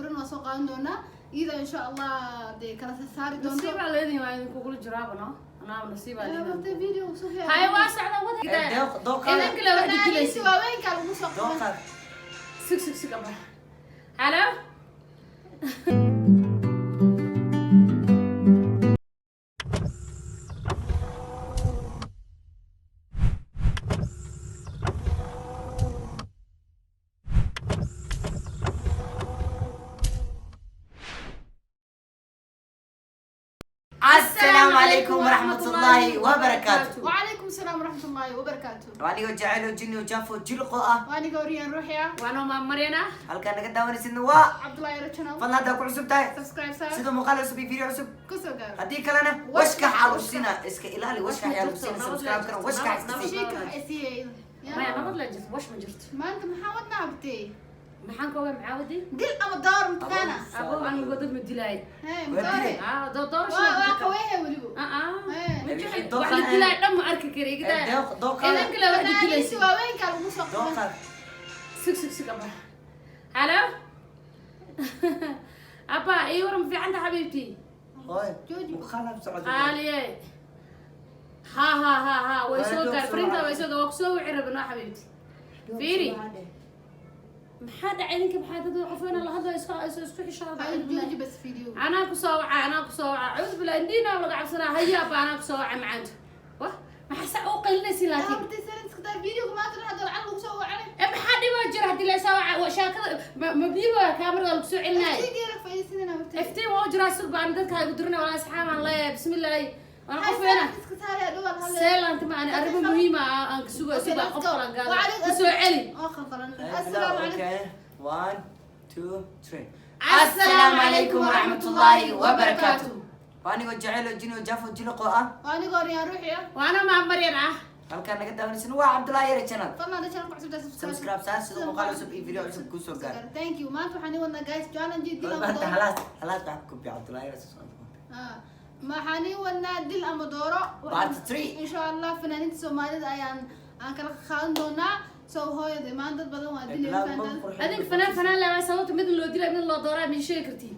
Sawiran waa soo qaadan doonaa iyada, insha Allah, dee kala saari doonto. Nasiibaa leedihin, waa idinkugula jiraaba, no? Anaaba nasiibaa horta leedihin. Video soo. Hay, waa socda wada. Dooqaada. Idinka le wax Fanaaniinta dilaysa. waaweynka lagu soo qaban. Dooqaada. Sug, sug, sug, aba. Halo. Asalaamu calaykum waraxmatullaahi wabarakaatu. وعليكم السلام ورحمة الله وبركاته. Waa anigoo jacaylo jinni oo jaafo jilqo ah. وأنا قوريان روحي. Waanoo Maam Maryana. Halkaan naga daawanaysidna waa عبد الله يرى channel. Fadlan haddaa ku cusub tahay, subscribe saar. Sida muuqaal cusub iyo video cusub kusoo gaaro. Haddii kalena washkax aa lagu siina, iska ilaali, washkax yaa lagu siina. Subscribe kana washkax iska sii. شيك حسية. Maya, nabad la jirto, wash ma jirto. ما أنت محاول نعبتي. Maxaan ka ogaa macaawadi? دل أما دار متقانا. Abo, anigu dad ma dilaay. هاي Waa مداري. dilay. Ah, doorasho. waa kawehe weliba. Ma jecel wax la dilaay dhan, ma arki kari igdaa. Dooqaada. Idinka le wax dilaysa. Fanaaniinta waaweynka lagu soo qaban. Dooqaada. Sug, sug, sug, aba. Halo, abba, ii waran? Fiicanta, xabiibtii? Hooy. Jooji. Muuqaal hab socda. Qaaliye, ha ha ha ha, way Waa soo doog gaar soo frinta wacay. Way soo gaar, waa kusoo wici rabnaa, xabiibti. Fiiri, maxaa dhacay idinka? Maxaa dad qof weyn la hadlo isku xishooda? هاي jooji bas video. Anaa kusoo waca, anaa kusoo waca. Cuud bilaa indiina laga cabsanaa. Haya abba, anaa kusoo waca macaanto. Wah, maxaa saa u qaylinaysi laakiin? Habartay sarin iska daa video maanta dhan hadda lacag lagu soo wacay. E, maxaa dhibaa jira haddii la soo waca? Shaakada ma biiba kaamarada lagu soo celinaayo. Iftiinkeeda faa'iidaysanayna habartay. Iftiin waa u jiraa. Sug baan dadka igu dirina, walaa asxaabaan leeyahay. Bismillaahi, waana qof weyna. Iska saaraya dhawal hal. Seelanti ma ani arrimo muhiima ah aan ka sugayo. Okay, sugaa let's qof go. kalan gaado. وعليك Kusoo celi. oo qalqalan. Hey, Assalaamu calaykum. okay. One, two, three. Assalaamu calaykum waraxmatullaahi wabarakaatu. Waa anigoo jacaylo jinni oo jaafo jilqo ah. Waa anigoo Riyaan Ruuxi ah. Waana Maam Maryan ah. Halkaan naga daawanaysidna waa Cabdullaahi Yare channel. Fadlan hadda channel ku cusub tahay, subscribe saar sida muuqaal cusub iyo video cusub kusoo gaaro. Thank you. Maanta waxaan ii wadnaa, guys, challenge dil ama Maanta dooro. Halaas halaas waxaa ku biya Cabdullaahi Yare soo. Ah, waxaan ii wadnaa dil ama dooro. Part three. Insha Allah fanaaniinta Soomaalida ayaan aan kala qaadan doonaa. So hooyada maanta dad badan waa dilay faantaan. Adink fanaan fanaan laa, sababta mid loo dilay mid loo dooraa ma ii sheegi kartiin?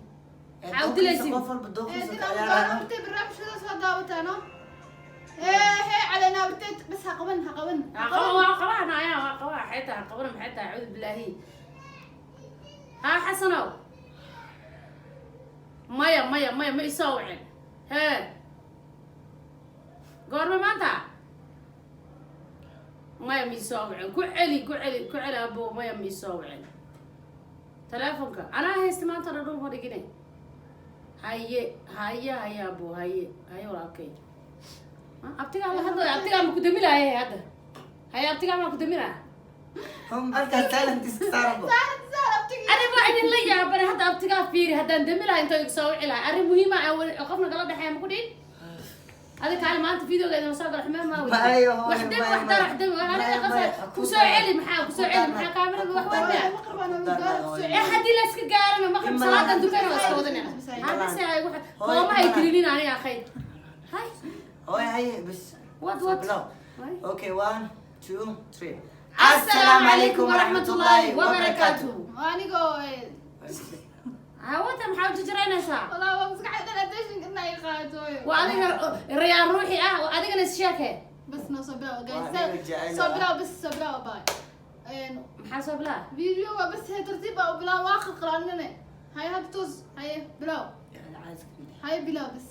Maxaa u dilaysiin? Qof walba dooqiisa dil ka ama dooro. ciyaaraya. Hortay barnaamijkada soo daawataano. Ee hee caleena hortay bas ha qaban, ha qaban. Waa qaba, waa qabaan ayaa waa qabaa. Maxay tahay qabana? Maxay tahay? Acuudu bilaahi. Haa, Xasanow, maya, maya, maya, ma isoo wicin. Hee, goorma maanta? Maya, ma isoo wicin. Ku celi, ku celi, ku celi, abo. Maya, ma isoo wicin. Teleefonka anaa haysta maanta dhan, dhul ma dhigine. Haye, haye, haye, abo, haye, haye, walaalkay. Abtigaa la hadlaya, abtigaa ma ku damilaaye hadda? Haye, abtigaa ma ku damilaa? Markaa silent iska saaranbo. Saar saar abtigi. Ani waa idin la yaabane hadda. Abtigaa fiiri, haddaan dami lahaa intoo igu soo wici lahaa arrin muhiima ah qofna kala dhexeeya ma ku dhihin. Adi kaale, maanta videoga idin soo gala xumeen maa. Mayo, hooyo, wax dami, mayo, wax dara, wax mayo. dami aniga Mayo, qasa mayo, ku soo celi. Maxaa ku soo celi? Maxaa kaamirada wax weyn miya? Ee, haddii la iska gaarana maqrib salaadan dukana waa iska wadanayna. Hadase ay wax koomaha ay gelinin aniga akhay. Hay. Hooy, haye bas. Wad, Soo wad. bilow. Hay. Okay, one, two, three. Assalaamu calaykum waraxmatullaahi wabarakaatu. Anigoo Hawata, maxaa u jajaraynaysaa? Walaa waa maskaxda dhan attention inay ay qaadato. Waa adiga Rayaan Ruuxi ah, waa adigana is sheeke. Bas noo soo bilaw, guys. Waa aniga jecel Soo ah. bilaw bas, soo bilaw bye. Maxaa soo bilaa? Video waa bas hee tartiib baa u bilaw, waa qalqalaanine. Haye hadda toos, haye bilaw, haye bilaw bas.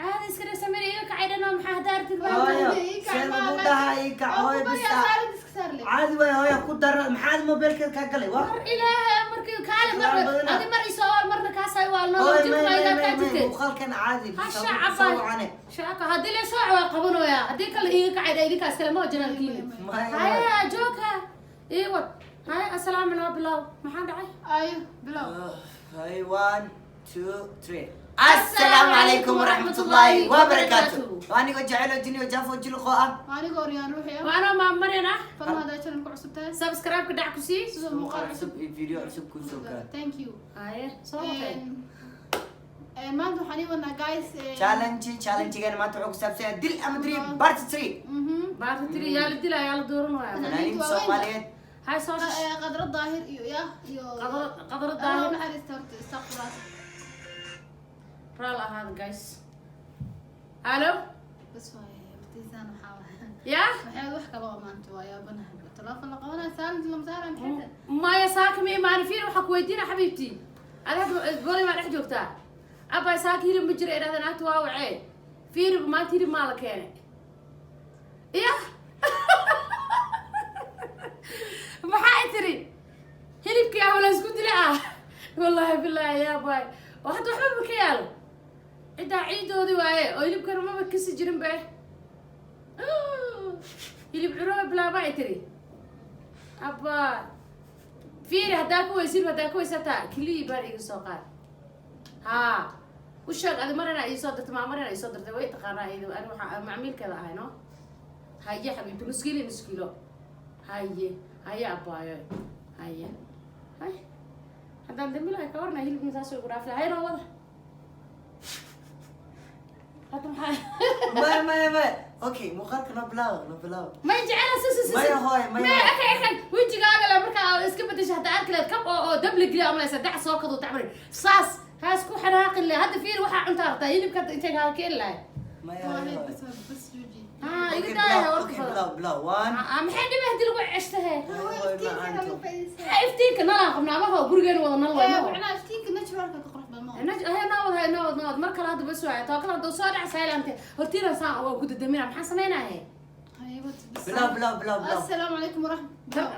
Caadi iska dhig, samir iga kacay dhan oo maxaa hadda aragtid baa. Hooyo, see lagu dhahaa ii kac, hooyo, bis ah. Saaran iska saar le. Caadi waay, hooyo, ku dara. Maxaad mobilkeed kaa galay waa? Mar ilaahay markii kaale mar Islaam badana. Adi mar isoo waal, marna kaasay waal noo Hooyo, jirka may iga may kaa may may jirteed. Muuqaalkan caadi Ha. soo Shacaba wacane. Shacabka haddii la soo waa qabanayaa, haddii kale iga kacay dha idinkaas kale ma janaalkiina. May. Haya, jooka ii wad. Haya, assalaamu noo bilow. Maxaa dhacay? Ayo bilaw. Hay, one, two, three. Assalaamu calaykum waraxmatullaahi wabarakaatu. Waa anigoo jecel oo jinni oo jaafo jilqo ah. Anigoo Riyaan Ruuxi ah. Waanoo Maam Maryan ah. Fadlan haddaa channel ku cusub tahay, subscribe-ka dhac ku sii. Sidoo muuqaal cusub iyo video cusub kusoo gaaro. Thank you. Haye, soo watay. Maanta waxaan ii wadnaa, guys, Challenge, challengegan maanta wuxuu ku saabsan yahay dil ama dream part 3. Baarta tiri, yaa la dilaa, yaa la dooranaya? Fanaaniinta Soomaaliyeed. Hay, soo Qadro Daahir iyo ya iyo Qadro Allah Daahir. naxariista horta. Raal ahaada, guys. Halo. Bas waay, waqtigiisaan waxaa waay. Ya. Waxay wax kale oo maanta waa yaabanahay. Telefoon la qabanaya, silent lama saara, maxay tahay? Maya, saaka ma imaani. Fiir, waxaa ku weydiina, xabiibti, adi hadda goli maa dhex joogtaa. Abay, saaka hilib ma jira idhahdeen, naagta waa wacee. Fiiri, maanta hilib maa la keenay? Ya, maxaa tiri? Hilibkii ah wala isku dila ah. Wallahi billahi, yaa bay, oo hadda waxba ma ka yaalo ciddaa, ciidoodii waaye, oo hilibkana maba kasi jirin be. Hilib curooba bilaaba ay tiri. Abba, fiiri, haddaa ku weysin, haddaa ku weysataa kilii baan iga soo qaad. Haa, u sheeg adi mar inaa iisoo dirtay, maa mar inaa iisoo dirtay, way taqaanaa iyadu, ani waxaa macmiilkeeda ahay. No, haye xabiibti, nus kiilo, nus kiilo. Haye, haye abbaayo, haye. Hay, haddaan dambi lahay ka warna, hilibka saas way ku dhaafay. Hay, noo wada hadda, maxaa? Maya, maya, maya. Okay, muuqaalka noo bilaabo, noo bilaabo. May jecela si si si. Maya hooy, maya. May akay akay, wejigaaga le markaa iska bedesha, hadda arki lahayd kab oo dab la geliya amalaysa, dac soo kadu tacmari saas haas ku xanaaqin le. Hadda fiir, waxaa cuntaa rabtaa hilibka hadda intay kaaga keeni lahay. Maya. Waa hooy. bas bas, jooji. Haa, iga Okay, daaya bilaw. warka Okay, badan. bilaw, bilaw. One. Maxay dhibi hadii lagu ceshtahe? Hooy, hooy, Iftiinka macaanto. lagu faa'iidaysta. Maxaa iftiinka nalaan qabnaa amaha, gurigeena wada nal Ee, waay maho. macnaha iftiinka naturalka ka qurux badan ma He, naawad, he, naawad, naawad. Mar kale hadda bas waaya tookada hadduu soo dhac silent hortiina saan waa ku dadamina, maxaan samaynahe? Haye, bas bas. Bilaw, bilaw, bilaw, bilaw. Assalaamu calaykum waraxmat.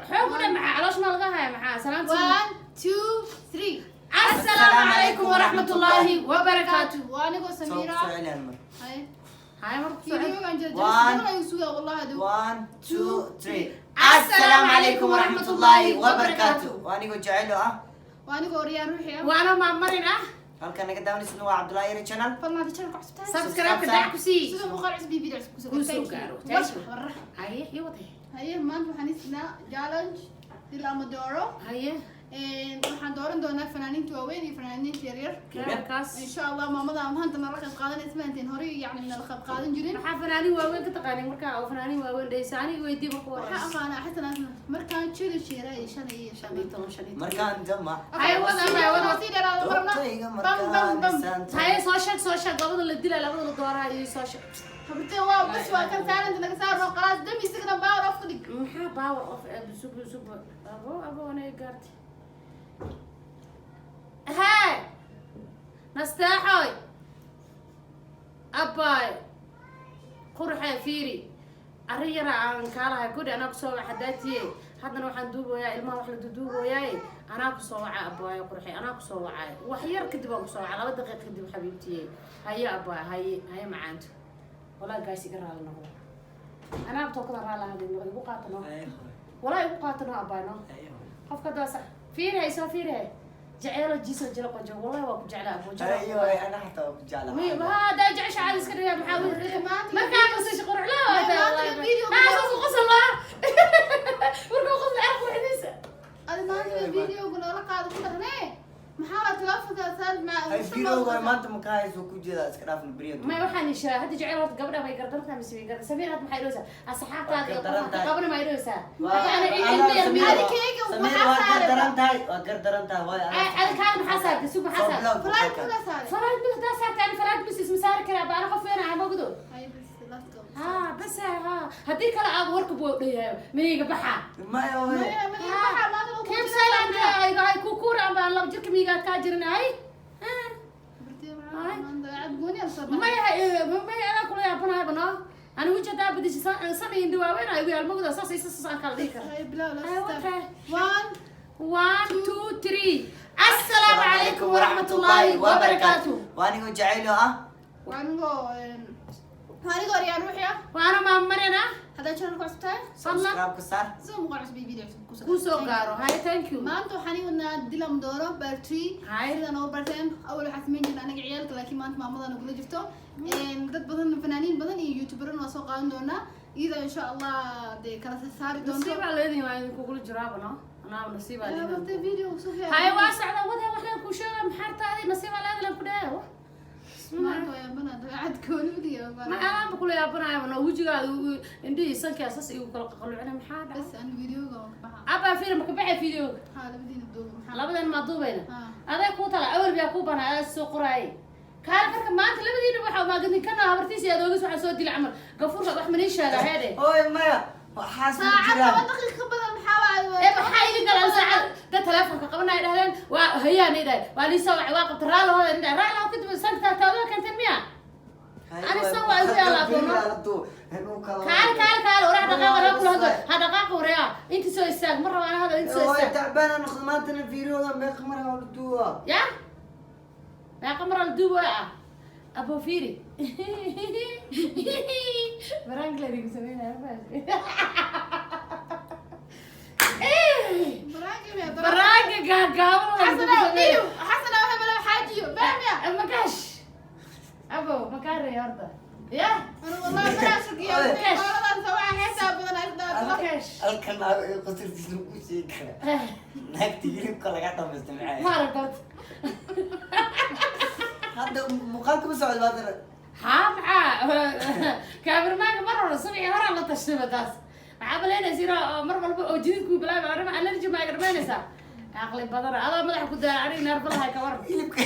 Xoog u dhe, maxaa caloosh ma laga haya? Maxaa salaanta? One, two, three. Assalaamu calaykum waraxmatullaahi wabarakaatu. Waa anigoo Soo Samiira. soo celi hal mar. Haye. Haye, marka ku soo celi. Videogan jira One. jira ayuu sugaa, wallahi adigu. One, two, three. Assalaamu calaykum waraxmatullaahi wabarakaatu. Waa anigoo jecelo ah. Waa anigoo Riyaan Ruuxi ah. Waana maamarin ah. Halkan naga daawanaysidna waa Cabdullaahi Yari channel. Fadlan hadda channelka cusub tahay, Subscribe-ka dhac ku sii. Sidoo muuqaal cusub iyo video cusub kusoo Kuu soo Thank you. gaaro. Thank you. Warah. Haye, iyo waday. Haye, maanta waxaan isnaa challenge dil ama dooro. Haye. Waxaan dooran doonaa fanaaniinta waaweyn iyo fanaaniinta yaryar. Kaas. Insha Allah maamada maanta nala qayb qaadanaysa, maanteen horey yacni nala qayb qaadan jirin. Maxaa fanaaniin waaweyn ka taqaanin markaa oo fanaaniin waaweyn dhaysa? Aniga weydii marka Waxaa waraysa. aqaanaa xasan asna markaan jiri jiray 15. 15, 15. Markaan jamac. Haye, wada, haye, wada. Sii dheeraada marna. Doortayga Bam bam markaan bam. isaan. Haye, soo sheeg, soo sheeg labada la dilaa, labada la dooraa iyo soo sheeg. Habtee, waa bas, waa kan silent naga saarno, qalaas dami, isagana power off ka dhig. Maxaa power off? Sub sub, abo abo, anay gaartay. Hee, nasteexoy, abbaay, qurxee, fiiri, arrin yara aan kaalahay kudhi, anaa kusoo waca hadaatiye. Haddana waxaan duubayaa ilmaha, wax la duduubayaaye, anaa kusoo waca. Abbaayo qurxee, anaa kusoo wacay, wax yar kadib aan kusoo waca, 2 daqiiq kadib, xabiibtiye. Haye abbaay, haye, haye macaanto. Walaa gaas, iga raali noqdo, anaa tookada raali ahada igu qaatano. Haye hooy. Walaa igu qaatano, abbaay, no. Haye hooy. Qofka daas fiiri, hayso, fiiri, jeceelo jiso jiro qonjo, wallahi waa ku jeclaa abo jiro. Haye hooy, ana xataa waa ku jeclahay. Ha, daa jecesha caadi iska dhigaa, maxaa Maanta markaa qosasha qurux la Maanta video. Saas qosol laa markuu qosla ar quruxdiisa. Adi maanta videoga nala qaado ku dhahnee, maxaa waa telefonka saar ma Hay, videoga maanta ma ka hayso ku jeeda, iska dhaafna beriya. May, waxaan ishaa hadda jecel horta gabadha may gardarantahay mise way gardan? Samiir, hadda maxay dhahaysaa asxaabtaada iyo Waa gardaran qofka tahay. qabana may dhahaysaa? Waa- Hadda ana ana ilmo yar Samiira- miyo. Adi keyga Samiira waxaa waa saaray. gardaran tahay, waa gardaran tahay, waay Adi kaan maxaa saartay? Sug, maxaa Soo saartay? bilow Flight muuqaalka. kuda saaray. Falaad bis hadaa saartay, ani falaad bis isma saari karaa ba, ana qof weyn ah mogdo. Haye bas, let's go. Ha bas, ha, haddii kale aad warka buu dhayahay miniga baxa. Maya hooy. Maya, maya, waxaa maanta lagu Keep jira. silent, ay ku kuuraan baan laba jirka miigaad kaa jirinahay. Habartee, maxaa maanta cad gooni aan soo baxay. Maya, maya, anaa kula yaabanahay bano, ani weji hadaa bedeshay san iyo indhawaaweyn ay igu yaal mogdo, saas isa saas aan kala dhihi kara. Haye, bilow, let's Haye, start. okay. One. One, two, three. Assalaamu calaykum waraxmatullaahi wabarakaatu. Waa anigoo jecelo ah. Waa anigoo waa anigoo Riyaan Ruuxi ah. Waana maamarin ah. Haddaad channelka cusub tahay, fadlan Subscribe ka saar. Sidoo muuqaal cusub iyo video cusub kusoo kuu soo Thank you. gaaro. Haye, thank you. Maanta waxaan ii wadnaa dilam dooro part 3. Haye. Sidaan oo barteen awal waxaa samayn jirnay anaga ciyaalka, laakiin maanta maamada nagula jirto. Dad badan, fanaaniin badan iyo youtuberan waa soo qaadan doonaa, iyadoo insha Allah dee kala saari doonto. Nasiibaa leedihin, waa idinkugula jiraaba no, anaaba nasiibaa leedihin. Horta video soo fiican. Haye, waa socda, wada wax leen kuu sheega, maxaa taadi nasiibaa leedihin ku dhahe. Maanta waa yaabana dabeecad gooni udiga. Ma anaanba kula yaabanaya no, wejigaada indhihii sankaa sas igu kala qaqalucina, maxaa dhaca? Bas, aan videoga waan ka baxa. Abaa, fiiri, maka baxay videoga? Haa, labadiina duuba maxaa? Labadan maa duubayna? Haa. Aday kuu tala, awal biyaa kuu banaa, adaa soo qoraayay. Kaale marka maanta labadiina waxaa maagdin kana habartiisa iyo adoogis waxaa soo dilay camal gafuurka wax maniin sheega heede. Hooy, maya, waxaas ma Saacad jiraan. 10 daqiiqo ka badan maxaa waaye? Ee, maxaa iga galaan saacad? Dad teleefonka qabanaya dhahdeen waa hayaan dhahay, waa liisoo wacay, waa qabta, raalahooda dhahay, raalaho kadib sanka taadoo keentay miya? Ani san waa igu yaala aboono. Kaale, kaale, kaale, warax dhaqaaqa raa kula hadlo, ha dhaqaaqa waraya, inta soo istaag, ma rabo ana hadal, inta soo Hooy, istaag. Tacbaan aan noqdo maantana, fiiriyooda meeqa mar aa la duuba? Ya, meeqa mar la duuba ah? Abo, fiiri, prank la idinku sameynaya. Prank-ka gaagaaban la idinku sameynaya. Xasana waxay mala xaajiyo fahmiya. Makash abo makaarey horta ya. Wallahi baraashukiyo qooladan sawaa heesaa badan ay dhaafto. Makash. Halkan naago iyo qosartiis lagu sheegi karaa, naagta hilibka laga dhamaysta Ma maxay? aragta horta. Hadda muuqaalka ma socdo baadana. Haa, maxaa kaamirmaanka mar hore subixii horaa la tashtayba, taas maxaa malaynaysa inaa mar walba oo jididkuu bilaabay arrima allergy maa iga dhamaynaysaa? Caqli badana adaa madaxa ku daala, aniga neerbalahay ka waran. Hilibka.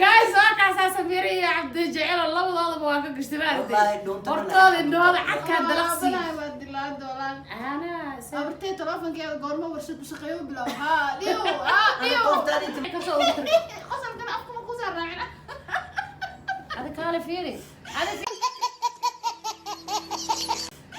Guys, waa kaasaa Samiire iyo Cabdi Jecel, labadoodaba waa ka gashtay, ma aragtay? Wallaahi, dhuunta ma Hortooda indhahooda cadkaa dalaqsi. Waa dilaada walaan. Ana Abartay telefonkeeda goorma warshad u shaqeeyo bilow, haa dhiw, haa dhiw. Qoftaan inta kasoo ugu tir. Qosolkana afkuma ku saa raacina. Adi kaale fiiri,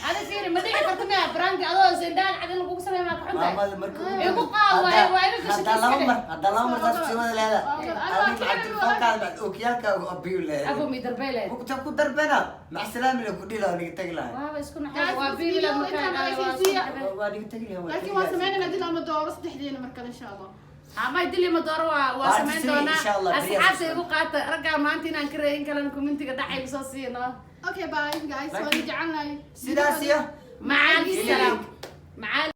adi fiiri, ma dhici karto miya prank-i adoo indhaha cad in lagugu sameeyo? Maa ka xuntahay? Maamada marka Igu qaad waaye, waa iga gashay. Haddaa laba mar, haddaa laba mar saas kusii wada leedahay. Waa Adiga maca telefoonkaada maca ookiyaalkaaga abiyu leedahay. Abo mi darbay leed. Ku ku darbena macsalaami la ku dhila, waa niga tagi lahay. Waaba isku naxay. Guys, Waa bas biibila video markaa intaan dhalay, waa isku ogeysiiya. naxay. Waa niga tagi lahay. Laakiin waan sameynayna dil ama dooro saddexdeena mar kale, insha Allah. Ama dili ma dooro, waa Waa samayn tisri, doonaa. insha Allah, beriyaa Asxaabta soo igu qaata raggaa maanta inaan ka reeyin kalena commentiga dhacay soo siino. Okay, bye guys, waan jecelnahay. Sidaas iyo Macaal salaam macaal.